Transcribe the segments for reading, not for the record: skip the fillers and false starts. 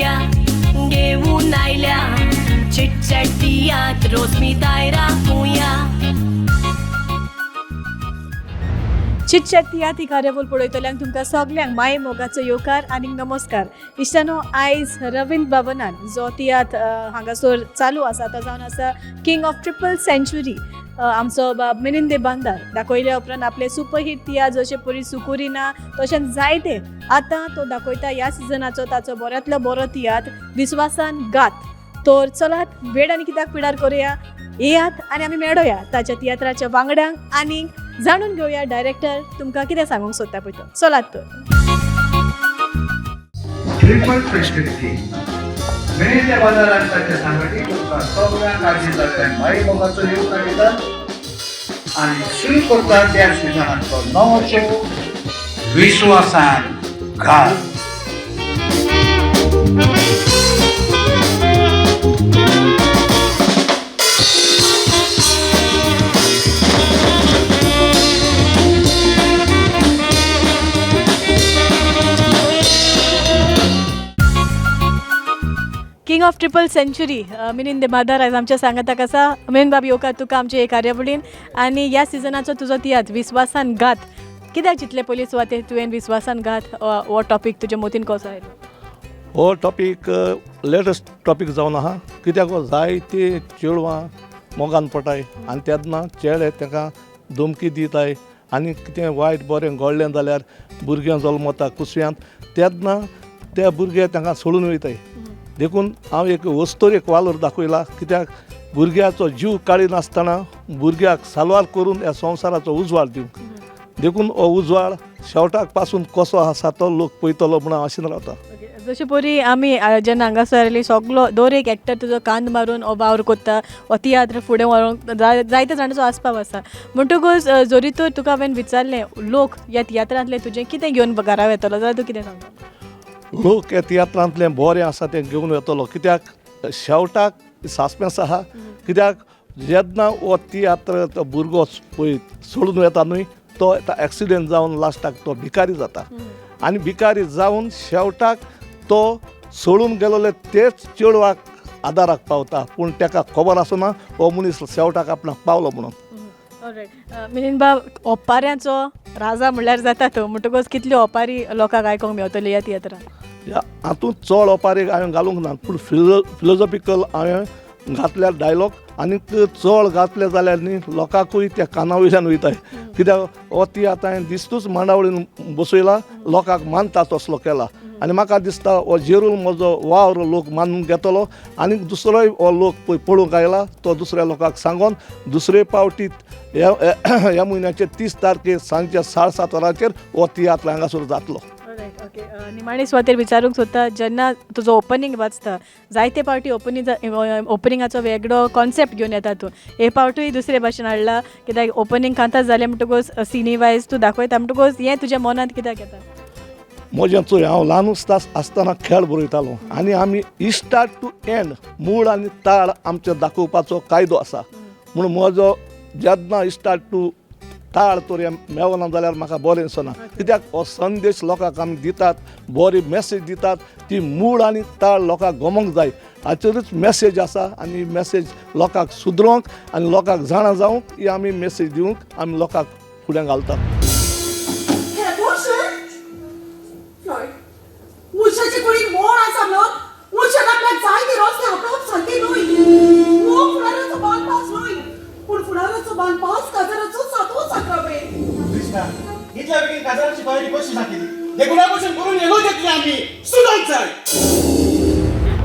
रुपया घेऊन आयल्या चिटचॅट तियात्र रोजमी राखुया. चिटचॅट तियात्र ही कार्यावळ पळयतल्यांक तुमकां सगल्यांक माये मोगाचो येवकार आनी नमस्कार. इश्टानो, आयज रवींद्र भवनान जो तियात्र हांगासर चालू आसा तो जावन आसा किंग ऑफ ट्रिपल सेंच्युरी. आमचो बाब मिलिंद बांदार दाखयल्या उपरांत आपले सुपरहीट तियात्र जशे परी सुकुरिना तशेंच जायते आतां तो दाखयता. ह्या सिजनाचो ताचो बऱ्यांतलो बरो तियात्र विस्वासान गात. तर चलात, वेळ आनी कित्याक पिडार करुया, येयात आनी आमी मेळोया ताच्या तियात्राच्या वांगड्यांक आनी जाणून घेवया डायरेक्टर तुमकां कितें सांगूंक सोदता पळय तो. चलात तर. ट्रिपल सेंचुरी मिलिंद बाजारात ताच्या सांगती तुमकां सगळ्या काळजी जातल्यान माई मोगाचो येवकार दितात आनी सुरू करता त्या सिजनाचो नवो शो विश्वासान घात. King of triple century Milind Badar आयज आमच्या सांगाताक आसा. मिलिंद बाब, येवकार तुका आमचे हे कार्यावळीन. आनी ह्या सिजनाचो तुजो तियात्र विस्वासान घात, कित्याक चिंतलें पयली सुवातेर तुवें विस्वासान घात हो टॉपीक तुज्या मतीन कसो आयलो? हो टॉपीक लेटस्ट टॉपीक जावन आहा, कित्याक हो जायते चेडवां मोगान पडटाय आनी तेन्ना चेडे तांकां धमकी दिताय आनी कितें वायट बरें घडलें जाल्यार भुरगें जल्मता कुसव्यांत, तेन्ना ते भुरगे तांकां सोडून वयताय. देखून हांव एक वस्तोर एक वालोर दाखयला, कित्याक भुरग्याचो जीव काडिनासतना भुरग्याक साल्वार करून ह्या संवसाराचो उजवाड दिवंक. देखून हो उजवाड शेवटाक पासून कसो आसा तो लोक पळयतलो म्हूण हांव आशेन रावता. जशें परी आमी जेन्ना हांगासर आयली, सगलो दर एक एक्टर तुजो कांद मारून हो वावर कोत्ता, हो तियात्र फुडें व्हरोंक जायते जाणांचो आसपाव आसा. म्हणटकूच जरी तर तुका हांवें विचारलें, लोक ह्या तियात्रांतलें तुजें कितें घेवन घरा वेतलो जाल्यार तूं कितें सांगता? लोक ह्या तियात्रांतलें बरें आसा तें घेवन वेतलो, कित्याक शेवटाक सासपेन्स आहा. कित्याक जेन्ना हो तियात्र तो भुरगो पळय सोडून वेता न्हय, तो एक्सिडेंट जावन लास्टाक तो भिकारी जाता आनी भिकारी जावन शेवटाक तो सोडून गेलोले तेच चेडवाक आदाराक पावता, पूण ताका खबर आसना हो मनीस शेवटाक आपणाक पावलो म्हणून. मिलिंद बाब, ओपाऱ्यांचो राजा म्हणल्यार जाता तो, म्हणटकूच कितल्यो ओपारी लोकांक आयकोंक मेवतल्यो ह्या तियात्रान? ह्या हातूंत चड ओपारी हांवें घालूंक ना, पूण फिलोजॉफिकल हांवें घातल्या डायलॉग. आनीक चड घातले जाल्यार न्ही लोकांकूय त्या काना वयल्यान वयताय, कित्याक हो तियात्र हांवें दिस्तूच मांडावळीन बसयला, लोकांक मानता तसलो केला. आनी म्हाका दिसता हो जेरूल म्हजो वावर लोक मानून घेतलो आनी दुसरोय हो लोक पळय पळोवंक आयला तो दुसऱ्या लोकांक सांगोन दुसरे पावटी ह्या ह्या म्हयन्याचे 30 तारखेर सांजच्या 7:30 वरांचेर हो तियात्र हांगासर जातलो. ओके, निमाणे सुवातेर विचारूंक सोदता, जेन्ना तुजो ओपनींग वाचता, जायते पावटी ओपनिंगाचो वेगळो कॉन्सेप्ट घेवन येता तूं, हे पावटूय दुसरे भाशेन हाडला कित्याक? ओपनींग कांतार जालें म्हणटकूच सिनी वायज तूं दाखयता, म्हणटकूच हें तुज्या मनांत कित्याक येता? म्हजें चोय, हांव ल्हान आसतना खेळ बरयतालो आनी आमी स्टार्ट टू एंड मूळ आनी ताळ आमचो दाखोवपाचो कायदो आसा. म्हूण म्हजो जेन्ना स्टार्ट टू ताळ तर हें मेवना जाल्यार म्हाका बरें दिसना, कित्याक हो संदेश लोकांक आमी दितात, बरी मॅसेज दितात, ती मूळ आनी ताळ लोकांक गमोंक जाय हाचेरूच मॅसेज आसा. आनी मॅसेज लोकांक सुदरोवंक आनी लोकांक जाणा जावंक ही आमी मॅसेज दिवंक आमी लोकांक फुडें घालतात. मनशाचे कुडीन मोड आसा म्हणून मनशान आपल्याक जाय ते रस्ते आपणावप सारकें न्हय. हो फुडाराचो बांदपास न्हय, पूण फुडाराचो बांदपास काजाराचो सातवो साक्रामेंत. कृष्णा, इतल्या बेगीन काजाराची तयारी कशी जातली? देखून भशेन करून येलो घेतली आमी सुदांक जाय.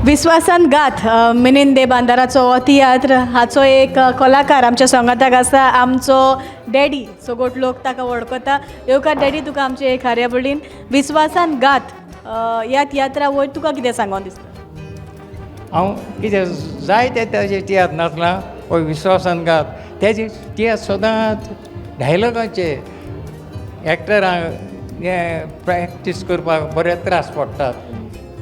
विस्वासान गात, मिलिंद दे बांदाराचो हो तियात्र, हाचो एक कलाकार आमच्या सांगाताक आसा, आमचो डॅडी, सगोट लोक ताका वळखता. येवकार डॅडी तुका आमचे कार्यावळीन. विस्वासान गात ह्या तियात्रा वयर तुका कितें सांगोन दिसता? हांव कितें जाय ते ताजे तियात्र नाचला. हो विश्वासान गात तेजे तियात्र सदांच डायलॉगाचे एक्टरांक हे प्रॅक्टीस करपाक बरे त्रास पडटात,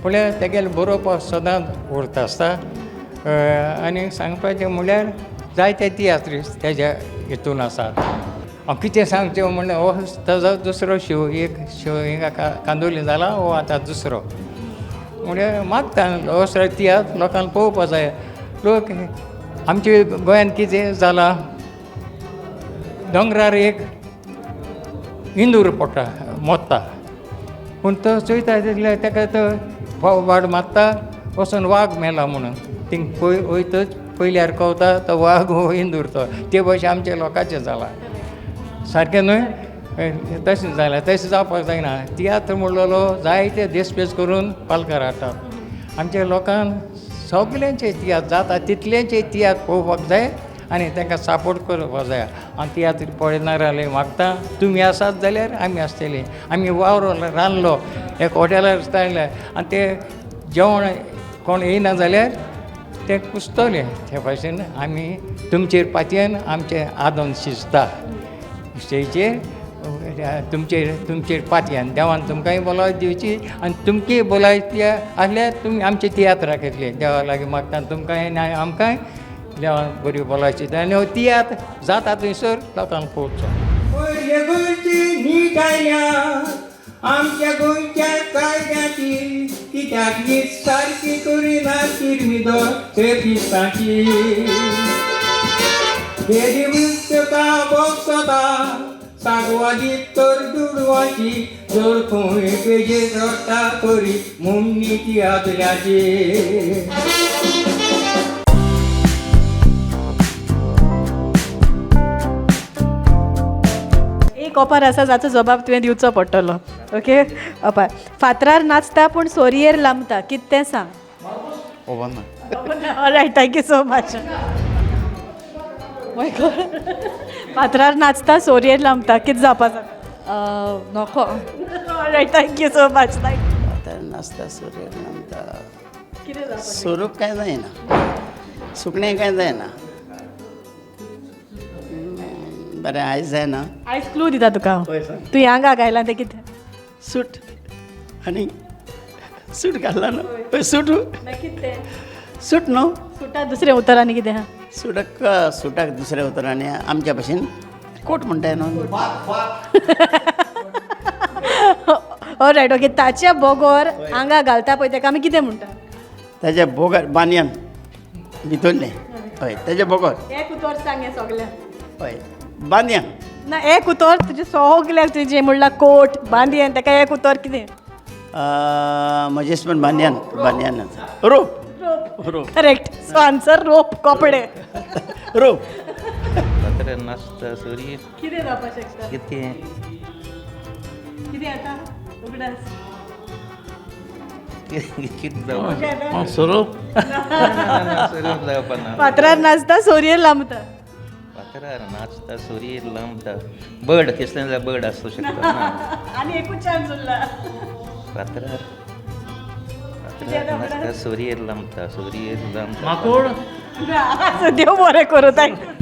पूण तेगेलें बरोवपाक सदांच उरता आसता. आनी सांगपाचें म्हणल्यार जायते तियात्रिस्ट तेज्या हितून आसात. हांव कितें सांगचें म्हणल्यार हो ताजो दुसरो शो, एक शो हिंगा कांदोली जाला, हो आतां दुसरो. म्हळ्यार मागता असो तियात्र लोकांक पळोवपा जाय. लोक आमचे गोंयांत कितें जालां, दोंगरार एक इंदूर पडटा मोत्ता, पूण तो चोयता जाल्यार ताका तो वाड मारता वचून वाग मेला म्हणून थिंग पय वयतच पयल्यार कवता तो वाग हो इंदूर तो. ते भशेन आमच्या लोकांचें जालां सारकें न्हय, तशें जालें तशें जावपाक जायना. तियात्र म्हणलेलो जायते देसपेस करून पालकार हाडटात आमच्या लोकांक. सगल्यांचे तियात्र जाता तितल्यांचे तियात्र पळोवपाक जाय आनी तांकां सपोर्ट करपाक जाय. आनी तियात्र पळयना जाल्यार मागता तुमी आसात जाल्यार आमी आसतली. आमी वावर रांदलो एक हॉटेलार आयले आनी ते जेवण कोण येयना जाल्यार ते कुसतले. ते भाशेन आमी तुमचेर पातयेन आमचें आदन शिजता स्टेजीचेर तुमचेर तुमचेर पातयेन देवान तुमकांय बोलाय दिवची आनी तुमचीय बोलाय आसल्यार तुमी आमचे तियात्राक घेतले देवा लागीं मागता तुमकांय आनी आमकांय देवान बरी बोलायची आनी हो तियात्र जाता थंयसर लोकांक पळोवचो. पयले गोंयची नीट आयल्या आमच्या गोंयच्या कायद्याची, कित्याक नीट सारकी करिना किर्मिदो क्रिस्तांची. हेदी मुक्तता बोगसता सागवादी तर दुडवाची, जर खंय पेजेर रडटा तरी मुमणी तियात्राची. एक ओपार आसा जाचो जबाब तुवें दिवचो पडटलो. ओके ओपार, फातरार नाचता पूण सोरयेर लांबता, कितें तें सांग. खबर ना. Alright, thank you so much. फातरार नाचता सोरयेर लांबता, कितें जावपा जाता? नको. Alright, thank you so much. फातर नाचता सुर्य लांबता, स्वरूप काय जायना, सुकणें काय जायना. बरें आयज जायना. आयज क्लू दिता तुका हांव. तूं हांगा गायला तें कितें? सूट. आनी सूट घातला न्हू पळय, सूट. कितें सूट न्हू? सुटा दुसरें उतर आनी कितें आहा? सुटाक सुटाक दुसऱ्या उतरांनी आमच्या भाशेन कोट म्हणटाय न्हू. All right, okay. ताच्या बोगोर आंगा घालता पळय ताका आमी कितें म्हणटा? ताच्या बोगार बानयान भितरलें, हय ताच्या बोगोर. एक उतर सांग हें सगळ्यांक. हय बानयान. ना एक उतर तुजें सगळ्याक तुजें म्हणल्यार कोट बांदयान ताका एक उतर कितें? म्हजें पण बानयान बानयान रोप रोप. करेक्ट. सो आन्सर रोप, कपडे. रोप. फातरार नाचता सूर्य कितें जावपाक शकता? कितें कितें आतां उगडास कितें जावपा स्वरूप स्वरूप जावपा ना. फातरार नाचता सोरयेर लांबता. फातरार नाचता सूर्य लांबता, बर्ड कसलें जाल्यार बर्ड आसूं शकता ना. आनी एकूच चान्स उरला. फातरार फातरार नाचता सूर्य लांबता, सूर्य लांबता. माकोड. देव बरें करूं. Thank you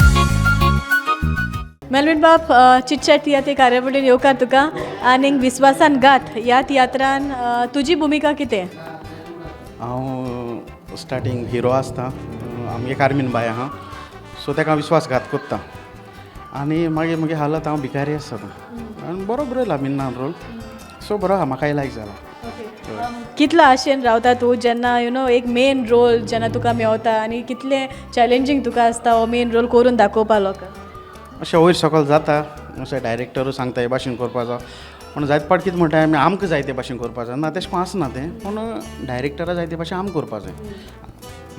Melvin बाब. चिटचॅट तियात्र कार्यावळीन येवकार तुका. आनीक विस्वासान गात ह्या तियात्रान तुजी भुमिका कितें? हांव स्टार्टींग हिरो आसता. आमगे कार्मीन बाय आहा, सो ताका विश्वासघात कोत्ता आनी मागीर म्हगे हालत हांव भिकारी आसता आनी बरो बरयला मिन्नान रोल, सो बरो आहा, म्हाकाय लायक जाला. कितलो आशेन रावता तूं जेन्ना you know एक मेन रोल जेन्ना तुका मेवता आनी कितलें चॅलेंजींग तुका आसता हो मेन रोल करून दाखोवपा लोकांक? अशें वयर सकयल जाता, अशें डायरेक्टरूय सांगता हे भाशेन करपाचो, पूण जायते फावट कितें म्हणटा आमी आमकां जाय ते भाशेन करपा जाय ना, तशें करून आसना तें, पूण डायरेक्टरा जाय ते भाशेन आमी करपा जाय.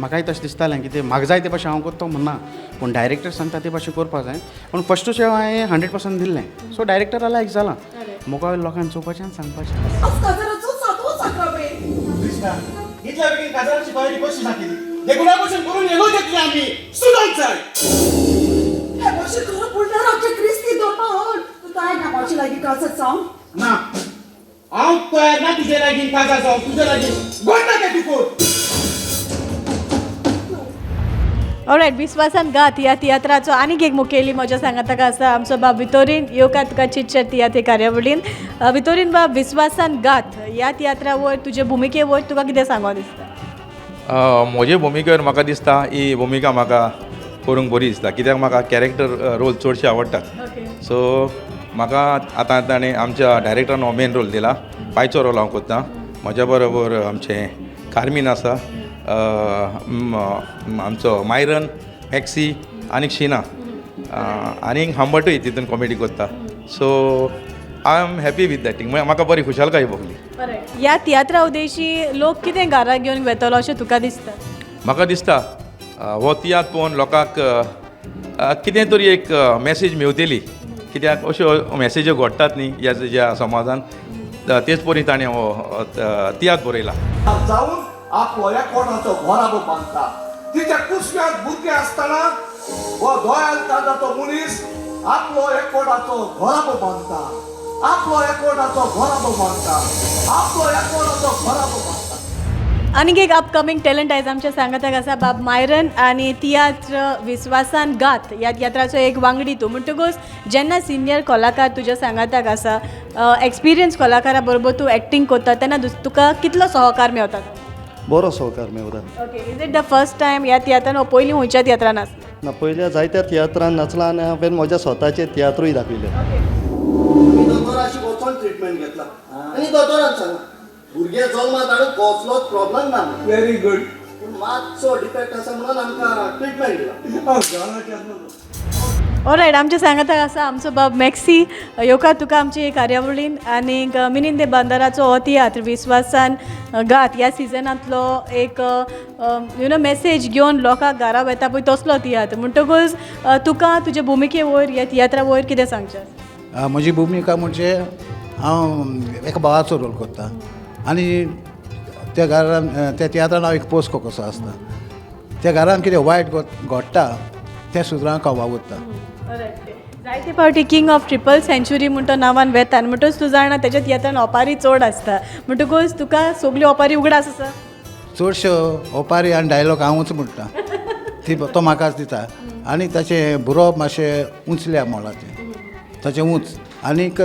म्हाकाय तशें दिसतालें की तें म्हाका जाय ते भाशेन हांव करता म्हणना, पूण डायरेक्टर सांगता ते भाशेन करपा जाय. पूण फस्टूच हांवें 100% दिल्लें, सो डायरेक्टरा लायक जालां. मुखावयल्या लोकांक चोवपाचें आनी सांगपाचें. आज काजाराचो सातवो साक्रामेंत. कृष्णा इतल्या बेगीन काजाराची तयारी कशी जातली? देखून भशेन करून येलो घेतली आमी सुदांक जाय. हे भशेन करप म्हणल्यार आमचें क्रिस्ती धर्मान. तूं तयार ना म्हाजे लागीं काजार जावंक? ना, हांव तयार ना तुजे लागीं काजार जावंक. तुजे लागीं गोड तें तूं कर. ऑलरायट, विस्वासान गात ह्या तियात्राचो आनीक एक मुखेली म्हज्या सांगाताक आसा आमचो बाब वितोरीन. येवकार तुका चिटचॅट तियात्र कार्यावळीन. वितोरीन बाब, विस्वासान गात ह्या तियात्रा वयर तुजे भुमिके वयर तुका कितें सांगो दिसता? म्हजे भुमिकेर म्हाका दिसता ही भुमिका म्हाका करूंक बरी दिसता, कित्याक म्हाका कॅरेक्टर रोल चडशे आवडटात. सो म्हाका आतां ताणें आमच्या डायरेक्टरान हो मेन रोल दिला, पायचो रोल हांव करतां. म्हज्या बरोबर आमचें कार्मीन आसा, आमचो मायरन, मॅक्सी आनी शिना आनी हांबटूय तितून कॉमेडी करता. So I am happy with that thing. म्हाका बरी खुशालकाय भोगली. ह्या तियात्रा उद्देशी लोक कितें घरा घेवन वेतलो अशें तुका दिसता? म्हाका दिसता हो तियात्र पळोवन लोकांक कितें तरी एक मॅसेज मेवतली, कित्याक अश्यो मॅसेज्यो घडटात न्ही ह्या ज्या समाजान, तेच परी ताणें हो तियात्र बरयला. जावन आपलो एकवटाचो घराबो बांदता. तिच्या कुसव्यांत भुरगें आसतना हो दोयाल काजाचो मनीस आपलो एकवटाचो घराबो बांदता, आपलो एकवटाचो घराबो बांदता, आपलो एकवटाचो घराबो बांदता. आनीक एक अपकमींग टॅलंट आयज आमच्या सांगाताक आसा, बाब मायरन आनी तियात्र विस्वासान गात ह्या तियात्राचो एक वांगडी तूं. म्हणटकूच जेन्ना सिनियर कलाकार तुज्या सांगाताक आसा, एक्सपिरियन्स कलाकारा बरोबर तूं एक्टींग करता तेन्ना तुका कितलो सहकार मेवता? बरो सहकार मेवता. Okay, is it the first time ह्या तियात्रान पयलीं खंयच्या तियात्रान आसलें? ना, पयल्या जायत्या तियात्रान नाचला आनी हांवें म्हज्या स्वताचे तियात्रूय दाखयले. दोतोराशी वचोन ट्रिटमेंट घेतला आनी दोतोरान सांगला भुरगे जल्मात हाडून कसलोच प्रॉब्लम ना. Very good. पूण मातसो डिफेक्ट आसा म्हणून आमकां ट्रिटमेंट दिला. ऑलरायट, आमच्या सांगाताक आसा आमचो बाब मॅक्सी. येवकार तुका आमची कार्यावळीन. आनीक मिनीन दे बांदाराचो हो तियात्र विस्वासान गात ह्या सिजनांतलो एक you know message घेवन लोकांक घरा वेता पळय तसलो तियात्र. म्हणटकूच तुका तुजे भुमिके वयर ह्या तियात्रा वयर कितें सांगचें? म्हजी भुमिका म्हणजे हांव एका भावाचो रोल करता आनी त्या घरान त्या तियात्रान हांव एक पोस्को कसो आसता. त्या घरान कितें वायट घडटा तें सुद्दां हांव वावुरता. जायते फावटी किंग ऑफ ट्रिपल सेंच्युरी म्हण तो नांवान वेता, म्हणटकूच तूं जाणा तेज्या तियात्रान ओपारी चड आसता, म्हणटकूच तुका सगल्यो ओपारी उगडास आसा? चडश्यो ओपारी आनी डायलॉग हांवूच म्हणटा, ती तो म्हाकाच दिता. आनी ताचें बरोवप मातशें उंचल्या मोलाचें, ताचें उंच आनीक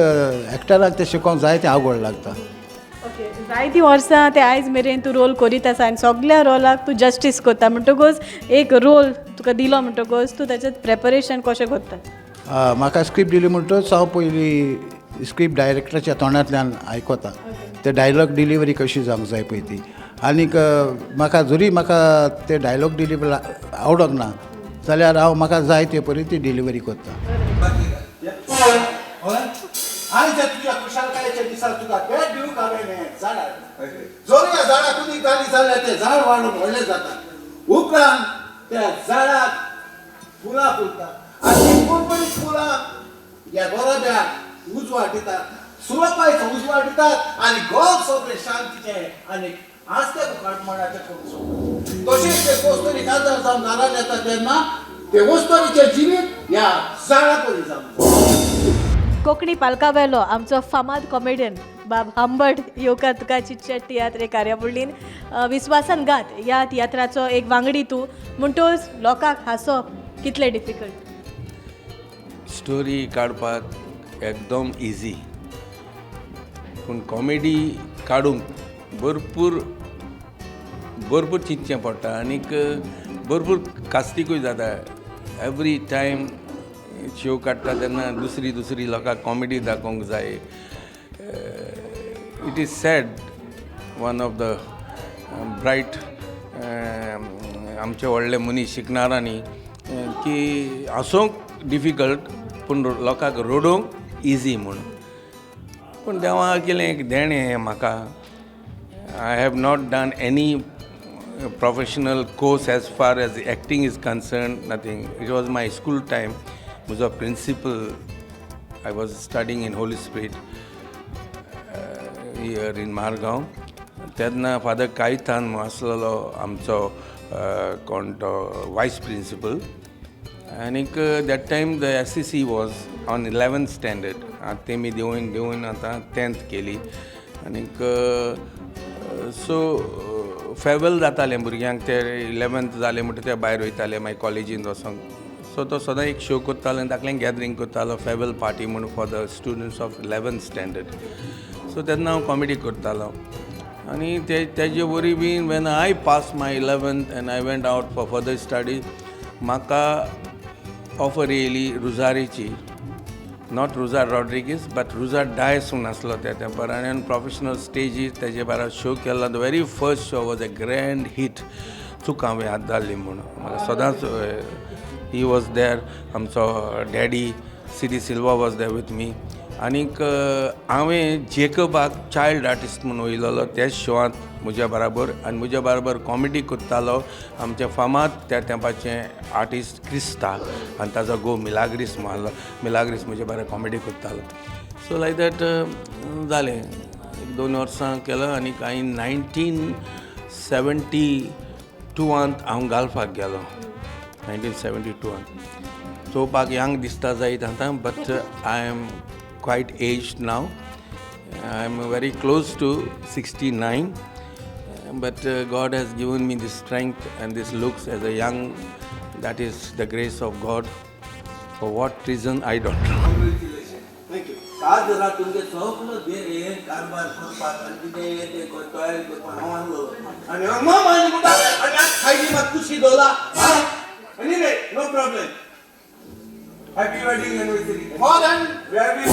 एक्टराक तें शिकोवंक जायतें आवड लागता. ओके, जायतीं वर्सां ते आयज मेरेन तूं रोल करीत आसा आनी सगल्या रोलाक तूं जस्टीस करता, म्हणटकूच एक रोल तुका दिलो म्हणटकूच तूं ताचें प्रेपरेशन कशें करता? म्हाका स्क्रिप्ट दिली म्हणटकच हांव पयलीं स्क्रिप्ट डायरेक्टराच्या तोंडांतल्यान आयकता, ते डायलॉग डिलिवरी कशी जावंक जाय पळय ती. आनीक म्हाका जरी म्हाका ते डायलॉग डिलिवरी आवडोंक ना जाल्यार हांव म्हाका जाय ते परी ती डिलिवरी करता. आनी जर तुज्या खुशालकायेच्या दिसा तुका भेट दिवंक हांवें झाडार जर ह्या झाडाक उदीक घाली जाल्यार तें झाड वाडून व्हडलें जाता. उपरांत त्या झाडाक फुलां फुलता आनी तीं पुरपुरीत फुलां ह्या गोराब्याक उजवाड दितात, सुरपायचो उजवाड दितात आनी गोड सगळें शांतीचें आनी आस्ते मुखार करूंक सोदता. तशेंच ते वस्तुरी काजार जावन घरान येता तेन्ना ते वस्तुरीचें जिवीत ह्या झाडा परी जावंक. कोंकणी पालकावेलो आमचो फामाद कॉमेडियन बाब हांबट येवकार तुका चिटचॅट तियात्र कार्यावळीन. विस्वासान गात ह्या तियात्राचो एक वांगडी तूं, म्हणटकूच लोकांक हांसप कितलें डिफिकल्ट? स्टोरी काडपाक एकदम इजी, पूण कॉमेडी काडूंक भरपूर भरपूर चिंतचें पडटा आनीक भरपूर कास्तिकूय जाता. एवरी टायम शो काडटा तेन्ना दुसरी दुसरी लोकांक कॉमेडी दाखोवंक जाय. It is sad, one of the bright आमचे व्हडले मनीस शिकणारांनी की हांसोवंक डिफिकल्ट पूण लोकांक रडोवंक इजी म्हूण. पूण देवा केलें एक देणें म्हाका. I have not done any professional course as far as acting is concerned, nothing. It was my school time. म्हजो principal, I was studying in Holy Spirit here in Margao. तेन्ना फादर कायतान आसलेलो आमचो कोण तो वायस प्रिंसिपल. आनीक that time the SCC was on 11th standard. आतां तेमी देंवोवन देंवोवन आतां 10th केली. आनीक सो फेरवेल जातालें भुरग्यांक, ते 11th जालें म्हणटा ते भायर वयताले मागीर कॉलेजीन वचोंक. सो तो सदां एक शो करतालो आनी धाकलें गॅदरींग करतालो फेरवेल पार्टी म्हूण for the students of 11th standard. So तेन्ना हांव कॉमेडी करतालो आनी ते तेजे वरी बीन when I pass my 11th and I went out for further studies, म्हाका ऑफर येयली रुजारीची. Not Roger Rodrigues but Roger Dias म्हूण आसलो त्या तेंपार आनी हांवें प्रोफेशनल स्टेजीर तेजे बारा शो केलो. The very first show was a grand hit, चूक हांवें हात घाली म्हूण म्हाका सदांच. He was there, आमचो daddy C D Silva was there with me. आनीक हांवें जेकबाक चायल्ड आर्टिस्ट म्हूण वयलेलो त्याच शोआंत म्हज्या बराबर, आनी म्हज्या बराबर कॉमेडी करतालो आमचे फामाद त्या तेंपाचे आर्टिस्ट क्रिस्ता आनी ताजो घोव मिलाग्रीस म्हूण, मिलाग्रीस म्हज्या बराबर कॉमेडी करतालो. सो लायक that जालें, एक दोन वर्सां केलो. आनी हांवें 1972 हांव गाल्फाक गेलो. 1972 चोवपाक यंग दिसता जायत आतां, but I am quite aged now. I am very close to 69, but God has given me this strength and this looks as a young. That is the grace of God. For what reason I don't know. Congratulation, thank you. आज रात तुमगे सगलो हें कारभार करपाक आनी कितें हें तें तयारी करपाक हांव आहलो आनी हांव मामा आनी म्हणटा आनी आज सायडी मात कुशी दवरला. Anyway, no problem. Happy wedding anniversary. More than happy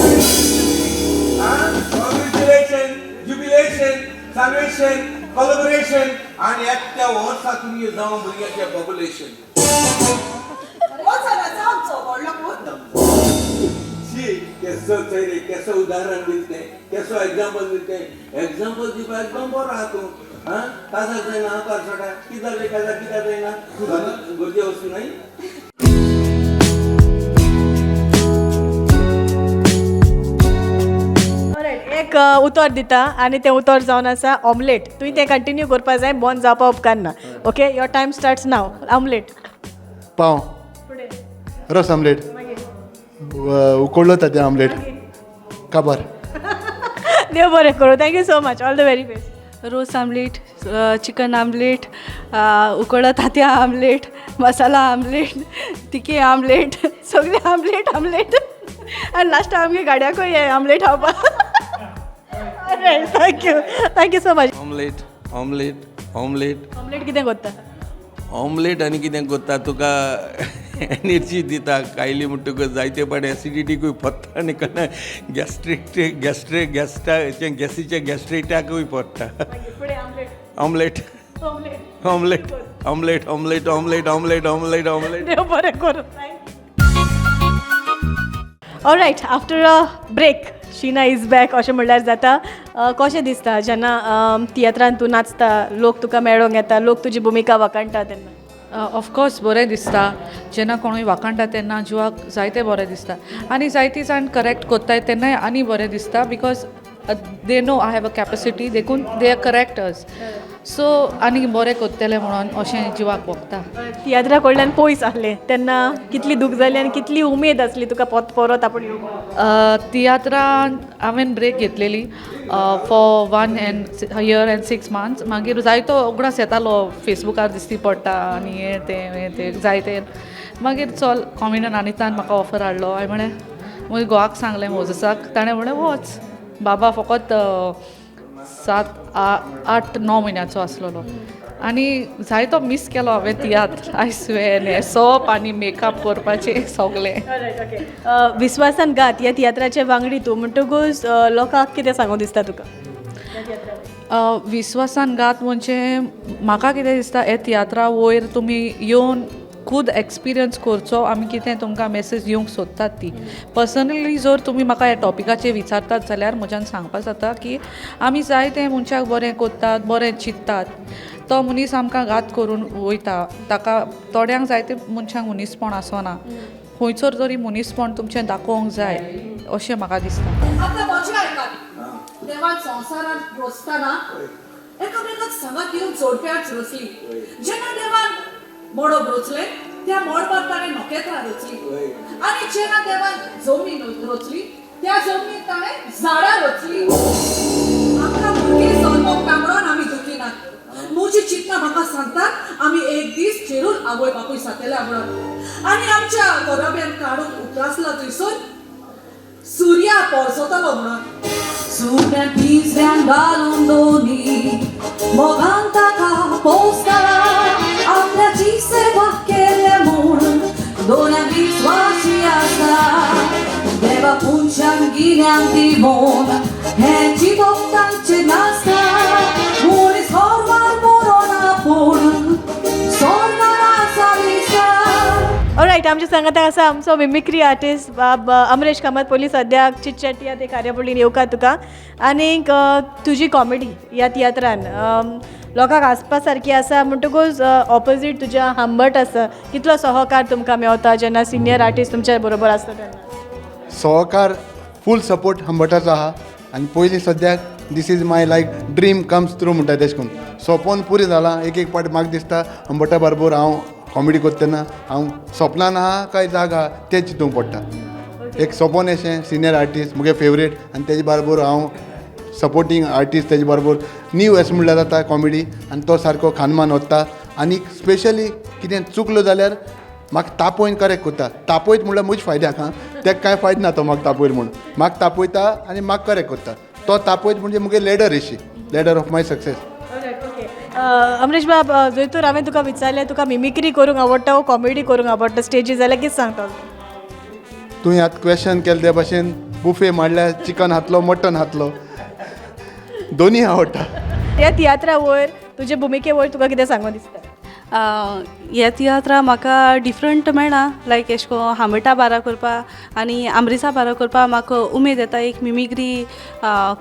congratulation, jubilation, salvation, collaboration आनी एकट्या वर्सा तुमगे जावं भुरग्याचें पॉप्युलेशन. हो जाणाचा आमचो व्हडलो पूत. शी, केसो चेहरे, केसो उदाहरण दिलते, केसो एग्जाम्पल दिलते. एग्जाम्पल दिवपाक एकदम बरो आहा तूं. आं, काजार जायना हांव कार सोडा, कितें जालें काजार, कित्याक जायना गरजे वस्तू न्हय. एक उतर दिता आनी तें उतर जावन आसा ऑमलेट. तुवें तें कंटिन्यू करपा जाय, बंद जावपा उपकारना. Okay, your time starts now. Omelette. पाव, रस आमलेट, उकडलो ताजें आमलेट, काबार. देव बरें करूं. Thank you so much, all the very best. रोस आमलेट, चिकन आमलेट, उकडो तांतयां आमलेट, मसाला आमलेट, तिखी आमलेट, सगळें आमलेट आमलेट. आनी लास्टाक आमगे गाडयाकूय हे आमलेट खावपाक. Thank you, thank you so much. Omelette, omelette, omelette. Omelette कितें करता? ऑमलेट आनी कितें करता, तुका एनर्जी दिता. खायली म्हणटकच जायते फावट एसिडिटीकूय पडटा आनी केन्ना गॅस्ट्रीक गॅस्ट्रीक गॅस्ट्रा गॅसीचे गॅस्ट्रिटाकूय पडटा. Omelette, omelette, omelette, omelette, omelette, omelette, omelette, omelette. देव बरें करूं. Alright, after a break Sheena is back अशें म्हणल्यार जाता. कशें दिसता जेन्ना तियात्रान तूं नाचता, लोक तुका मेळोंक येता, लोक तुजी भुमिका वाखाणटा तेन्ना? ऑफकोर्स बरें दिसता. जेन्ना कोणूय वाखाणटा तेन्ना जिवाक जायते बरें दिसता आनी जायती जाण करेक्ट कोत्ताय तेन्नाय आनी बरें दिसता, because they know I have a capacity, देखून they are correct us. So आनी बरें कोत्तलें म्हणून अशें जिवाक भोगता. तियात्रा कडल्यान पयस आसलें तेन्ना कितली दूख जाली आनी कितली उमेद आसली तुका परत आपूण येवपाक? तियात्रान हांवें ब्रेक घेतलेली for 1 year and 6 months. मागीर जायतो उगडास येतालो, फेसबुकार दिसती पडटा आनी हें तें हें तें जायते. मागीर चल कॉमेडियन अनितान म्हाका ऑफर हाडलो. हांवें म्हणलें, मागीर घोवाक सांगलें मोजसाक, ताणें म्हणलें वच बाबा. फकत 7, 8, 9 म्हयन्याचो आसलेलो आनी जायतो मीस केलो हांवें तियात्र. I swear, न्हेसप आनी मेकअप करपाचें सगलें. विस्वासान गात ह्या तियात्राचे वांगडी तूं म्हणटकूच लोकांक कितें सांगूं दिसता तुका? विस्वासान गात म्हणजे म्हाका कितें दिसता, हे तियात्रा वयर तुमी येवन खूद एक्सपिरियन्स करचो. आमी कितें तुमकां मॅसेज दिवंक सोदतात ती पर्सनली जर तुमी म्हाका ह्या टॉपिकाचेर विचारतात जाल्यार म्हज्यान सांगपाक जाता की आमी जायतें मनशाक बरें करतात, बरें चिंततात, तो मनीस आमकां घात करून वयता. ताका थोड्यांक जायते मनशांक मनीसपण आसना, खंयसर तरी मनीसपण तुमचें दाखोवंक जाय अशें म्हाका दिसता. आतां म्हजें आयकात. देवान संवसारांत रचतना एकामेकाक सांगात येवन जोडप्याच रचली. जेन्ना देवान मडब रचलें त्या मळबार ताणें नखेत्रां रचली आनी जेन्ना देवान जमीन रचली त्या जमनीर ताणें झाडां रचली. आमकां भुरगीं जल्मोंक ना म्हणून आमी दुखी नात. म्हजी चिंतना म्हाका सांगतात आमी एक दीस चेरून आवय बापूय जातले म्हणून आनी आमच्या घराब्यान काडून उप्रासला थंयसर सुर्या पोरसतलो म्हणून. सुक्या पिंजऱ्यान घालून दोनी मोगान ताका पोसता, आपल्याची सेवा केल्या म्हूण दोन्या विस्वासी आसा. देवा. मनशान गिन्यान दिवन हें चिंतप तांचें नासता. मनीस हरवार मरोना पूण स्वर्गार आसा दिसता. ऑलरायट, आमच्या सांगाताक आसा आमचो मिमिक्री आर्टिस्ट बाब अमरेश कामत. पयलीं सद्याक चिटचॅट ह्या ते कार्यावळीन येवकार तुका. आनीक तुजी कॉमेडी ह्या तियात्रान लोकांक हांसपा सारकी आसा, म्हणटकूच ऑपोजीट तुज्या हांबट आसा, कितलो सहकार तुमकां मेवता जेन्ना सिनियर आर्टिस्ट तुमच्या बरोबर आसता तेन्ना? सहकार फूल सपोर्ट हंबटाचो आहा. आनी पयलीं सद्याक this is my like dream comes true म्हणटा तेश करून सोंपोन पुरें जालां. एक एक पाट म्हाका दिसता हंबटा बरोबर हांव कॉमेडी करता तेन्ना हांव सोपनान आहा काय जाग आहा तें चिंतूंक पडटा. एक सोपोन अशें सिनियर आर्टिस्ट मुगे फेवरेट आनी तेजे बरोबर हांव सपोर्टींग आर्टिस्ट, तेजे बरोबर न्यू अशें म्हणल्यार जाता कॉमेडी आनी तो सारको खानमान वता. आनी स्पेशली कितें चुकलो जाल्यार म्हाका तापोवन करेक्ट करता. तापयत म्हणल्यार म्हज्या फायद्याक आं, तेका कांय फायदो ना तो म्हाका तापयलो म्हूण. म्हाका तापयता आनी म्हाका करेक्ट करता. तो तापयत म्हणजे मुगे लेडर अशी, ladder of my success. Amresh बाब, जर तर हांवें तुका विचारलें तुका मिमिक्री करूंक आवडटा वो कॉमेडी करूंक आवडटा स्टेजीर जाल्यार कितें सांगता? तुवें आतां क्वेशन केलें त्या भाशेन बुफे म्हणल्यार चिकन हातलो मटन हातलो दोनूय आवडटा. ह्या तियात्रा वयर तुजे भुमिके वयर तुका कितें सांगूं दिसता? हे तियात्रा म्हाका डिफरंट मेळ्ळा, लायक एशें कोन्न हांबटा बारा करपा आनी आमरिसा बारा करपा म्हाका उमेद येता. एक मिमिक्री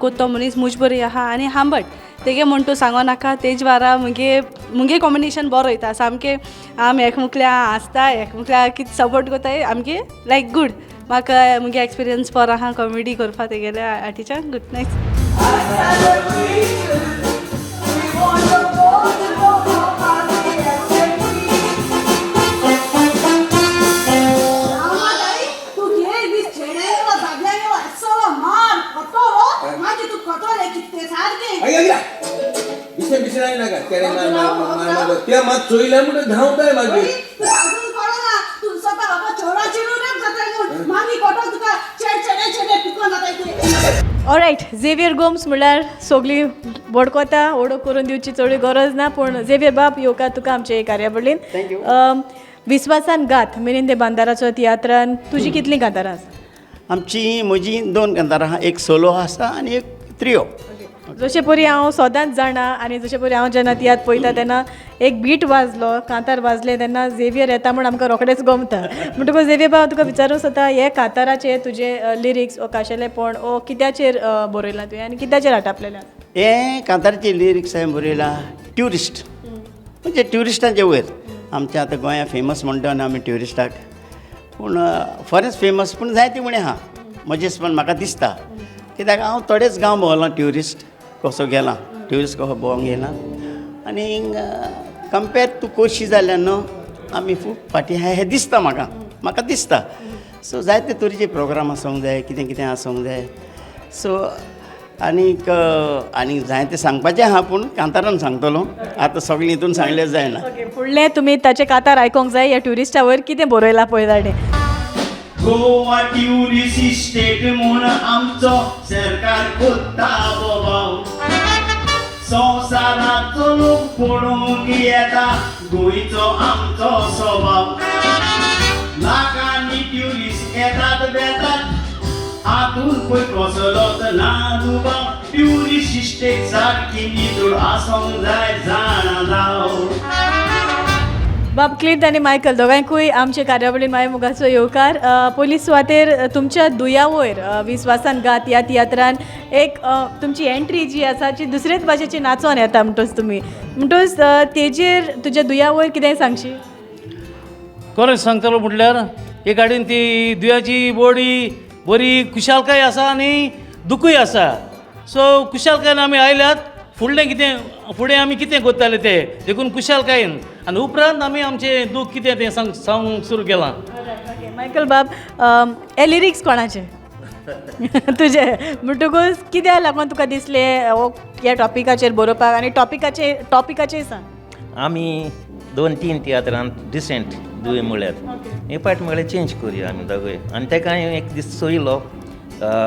कोत्तो मनीस म्हज बरी आहा आनी हांबट तेगे म्हण तूं सांगो नाका, तेज बारा मुगे मुगे कॉम्बिनेशन बरो वयता सामकें. आमी एकमुकल्या हांसता, एकमुकल्या कितें सपोर्ट कोत्ताय, आमगे लायक गूड. म्हाका मुगे एक्सपिरियन्स बरो आहा कॉमेडी करपा तेगेल्या आर्टिस्टाक. Good night. ते मात चोयले म्हणटा धांवताय मागीर. ऑलरायट, झेवियर गोम्स म्हणल्यार सगळीं वळखता, वळख करून दिवची चड गरज ना, पूण झेवियर बाब येवकार तुका आमचे कार्यावळीन. विस्वासान गात मिरिंदे बांदाराचो तियात्रान तुजी कितलीं कांतारां आसा? आमची म्हजी दोन कांतारां आहा, एक सोलो आसा आनी एक त्रियो. जशें परी हांव सदांच जाणा आनी जशें परी हांव जेन्ना तियात्र पळयता तेन्ना एक बीट वाजलो, कांतार वाजलें तेन्ना झेवियर येता म्हूण आमकां रोखडेंच गमता. म्हणटकूच झेवियर बाब तुका विचारूंक सोदता, हे कांताराचे तुजे लिरिक्स ओ खाशेलेपण ओ कित्याचेर बरयलां तुवें आनी कित्याचेर आटापलेलें आसा? हे कांताराचे लिरिक्स हांवें बरयलां ट्युरिस्ट, म्हणजे ट्युरिस्टांचे वयर. आमच्या आतां गोंया फेमस म्हणटा न्हू आमी ट्युरिस्टाक, पूण फॉरेन फेमस पूण जायते म्हणे आहा म्हजेच पण म्हाका दिसता, कित्याक हांव थोडेच गांव भोंवलां ट्युरिस्ट कसो गेला, ट्युरिस्ट कसो भोंवंक गेला. आनी कंपेर टू कोशी जाल्यार न्हू आमी खूब फाटीं आहा हें दिसता म्हाका, म्हाका दिसता. सो जायते तरेचे प्रोग्राम आसूंक जाय, कितें कितें आसूंक जाय. सो आनीक आनी जायतें सांगपाचें आहा पूण कांतारान सांगतलो, आतां सगळें हितून सांगलें जायना. फुडलें तुमी ताचें कांतार आयकोंक जाय, ह्या ट्युरिस्टा वयर कितें बरयलां पळय ताणें. गोवा ट्युरिस्ट स्टेट म्हूण आमचो सरकार कोत्ता बोवाव, संवसाराचो लोक पळोवंक येता गोंयचो आमचो स्वभाव. लाखांनी ट्युरिस्ट येतात वेतात आतून पळय कसलोच ना दुबाव, ट्युरिस्ट स्टेट सारकी नितळ आसूंक जाय जाणा जाव. बाब क्लिंट आनी मायकल दोगांयकूय आमचे कार्यावळीन माय मोगाचो येवकार. पयली सुवातेर तुमच्या दुया वयर विस्वासान गात ह्या तियात्रान एक तुमची एंट्री जी आसा जी दुसरेच भाशेची नाचोन येता म्हणटच तुमी, म्हणटच तेजेर तुज्या दुया वयर कितेंय सांगशी? खरें सांगतलो म्हटल्यार हे गाडयेन ती दुयाची बॉडी बरी खुशालकाय आसा आनी दुखूय आसा. सो खुशालकायेन आमी आयल्यात, फुडलें कितें फुडें आमी कितें करताले तें देखून खुशालकायेन आनी उपरांत आमी आमचें दूख कितें तें सांगूंक सुरू केलां. मायकल बाब, हे लिरिक्स कोणाचे? तुजे. म्हणटकूच कित्याक लागून तुका दिसलें हो ह्या टॉपिकाचेर बरोवपाक आनी टॉपिकाचेर सांग. आमी 2-3 तियात्रांत डिसेंट दुय म्हळ्यार हे पाट म्हळ्यार चेंज करुया आमी दोगूय. आनी ताका हांवें एक दीस चोयलो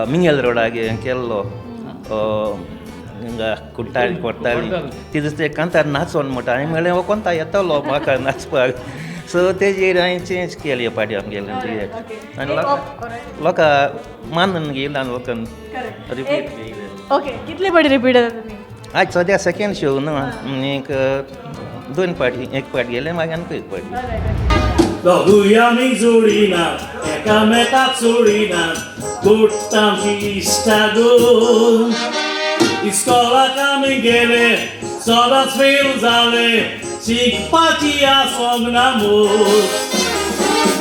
मिंगेल रोडाक केल्लो हिंगा कुट्टाळी कोट्टाळी ती दिसता कांतार नाचोन म्हणटा. हांवें म्हणलें हो कोणता येतलो म्हाका नाचपाक. सो तेजेर हांवें चेंज केले पाटी आमगेले तियात्र आनी लोकां मानून घेयला आनी लोकांक रिपीट घेयले. ओके, कितले पाटी रिपीट जाता तुमी? आज सद्या सेकेंड शो न्हू, एक दोन पाटी, एक पाट गेले मागीर आनीक एक पाटी. दोगूय आमी जोडिना, एकामेकाक सोडिना, गोट आमची इश्टागत. इस्कोलाक आमी गेले, सदांच फेल जाले, शिकपाची आसोंक ना मोग.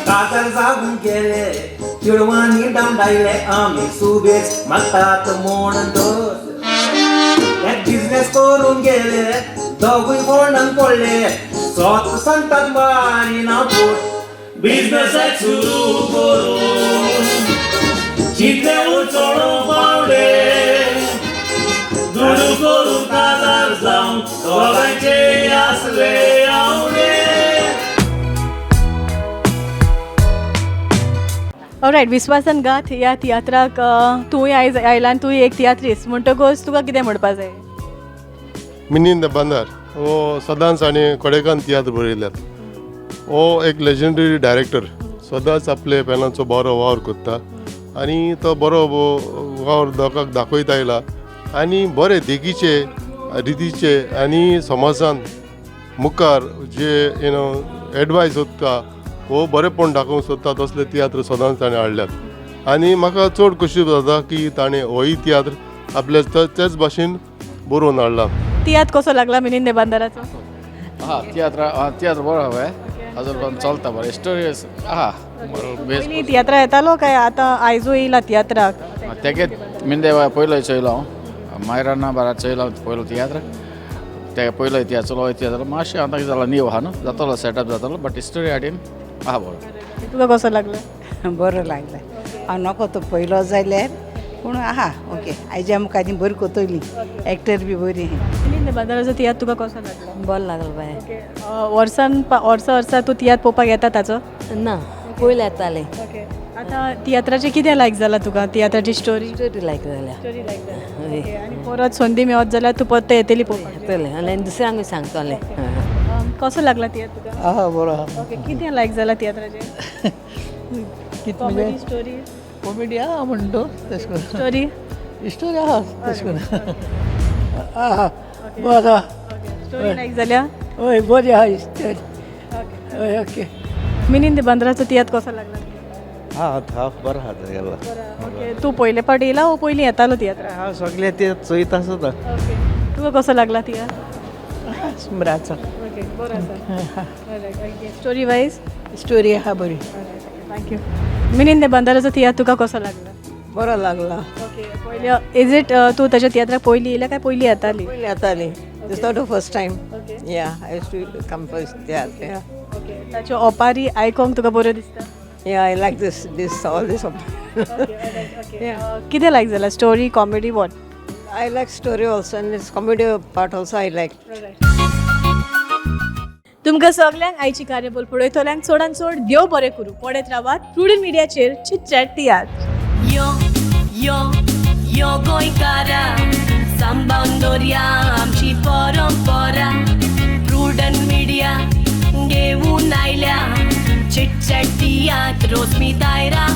कातर जागून गेले चेडवांनी दामडायले आमी सुबेज मागतात म्हूण दोस. एक बिजनेस करून गेले दोगूय फोंडान पडले, सोत सांगतात मारिना पोट. बिजनेसाक सुरू करून चिंतले उचोडूंक पावले, दुडू करून काजार जावन दोगांयचे आसले आवडे. ऑलरायट, विस्वासान गाथ ह्या तियात्राक तूंय आयज आयला आनी तूंय एक तियात्रिस्ट म्हणटकच तुका कितें म्हणपा जाय? मिनीन the Bandar हो सदांच आनी कोडेकान तियात्र बरयल्यात. हो एक लेजंडरी डायरेक्टर, सदांच आपले पेनाचो बरो वावर करता आनी तो बरो वावर लोकांक दाखयत आयला आनी बरे देखीचे रितीचे आनी समाजान मुखार जे you know advice सोदता हो बरेपण दाखोवंक सोदता तसले तियात्र सदांच ताणें हाडल्यात. आनी म्हाका चड खोशी जाता की ताणें होय तियात्र आपल्या तेच भाशेन बरोवन हाडला. तियात्र कसो लागला मिनीन दे बांदाराचो? हा, तियात्र तियात्र बरो हांवें अजून चलता बरें, स्टोरी आहा. पयलीं तियात्रा येतालो काय आतां आयजूय येयला तियात्राक? तेगे मिनदे पयलो चोयलो हांव मायराना बारा चोयलो पयलो तियात्र, ते पयलो तियात्र चलो तियात्र मातशें आतां कितें जाला नीव आहा न्हू, जातलो सेटअप जातलो, बट स्टोरी हाडीन आहा बरो. तुका कसो लागलो? बरो लागला. हांव नको तो पयलो जाल्यार पूण आहा ओके. आयच्या आमकां आनी बरी कोतोली, एक्टर बी बरी. मिनीन बाजाराचो तियात्र तुका कसो लागलो? बरो लागलो बाय. वर्सान वर्सा वर्सा तूं तियात्र पळोवपाक येता ताचो? ना, पयलीं येतालें. आतां तियात्राचें कितें लायक जाला तुका? तियात्राची स्टोरी? स्टोरी लायक जाल्या. स्टोरी लायक जाल्या. आनी परत संदी मेळत जाल्यार तूं परत येतली पळोवपाक? येतलें आनी दुसऱ्यांकूय सांगतलें. कसो लागला तियात्र तुका? आहा बरो आहा. ओके, कितें लायक जाला तियात्राचें? Comedy story? कॉमेडी आहा म्हणटा तशें करून. स्टोरी? स्टोरी आहा तशें करून. आहा बरो. स्टोरी लायक जाल्या? हय बरी आहा स्टोरी. हय ओके. मिनीन दे बांद्राचो तियात्र कसो लागला? हा हाफ बरो आहा गेला. ओके, तूं पयले फावट येयला वो पयलीं येतालो तियात्राक? हांव सगळे ते चोयत आसता. तुका कसो लागला तियात्र? सुमराचो. ओके, बरो आसा. Story wise? स्टोरी आहा बरी. Thank you. मिनीन दे बांदाराचो तियात्र तुका कसो लागला? बरो लागला. ओके, पयले is it तूं ताच्या तियात्राक पयलीं येयल्या काय पयलीं येताली? पयलीं येताली. It's not the first time. Yeah, I used to come first theatre. Yeah. Okay, ताच्यो ओपारी आयकोंक तुका बऱ्यो दिसता? Yeah, I like this, this, all this. Okay. कितें लायक जाला? Story, comedy, what? I like story also and it's comedy part also I like. तुमकां सगल्यांक आयची कार्यावळ पळयतल्यांक चडान चड देव बरें करूं. पळयत रावात प्रुडंट मिडियाचेर चिटचॅट तियात्र. यो यो यो गोंयकारा, सांबाळून दवरया आमची परंपरा. प्रुडंट मिडिया घेवन आयल्या चिटचॅट तियात्र रोजमी दायरा.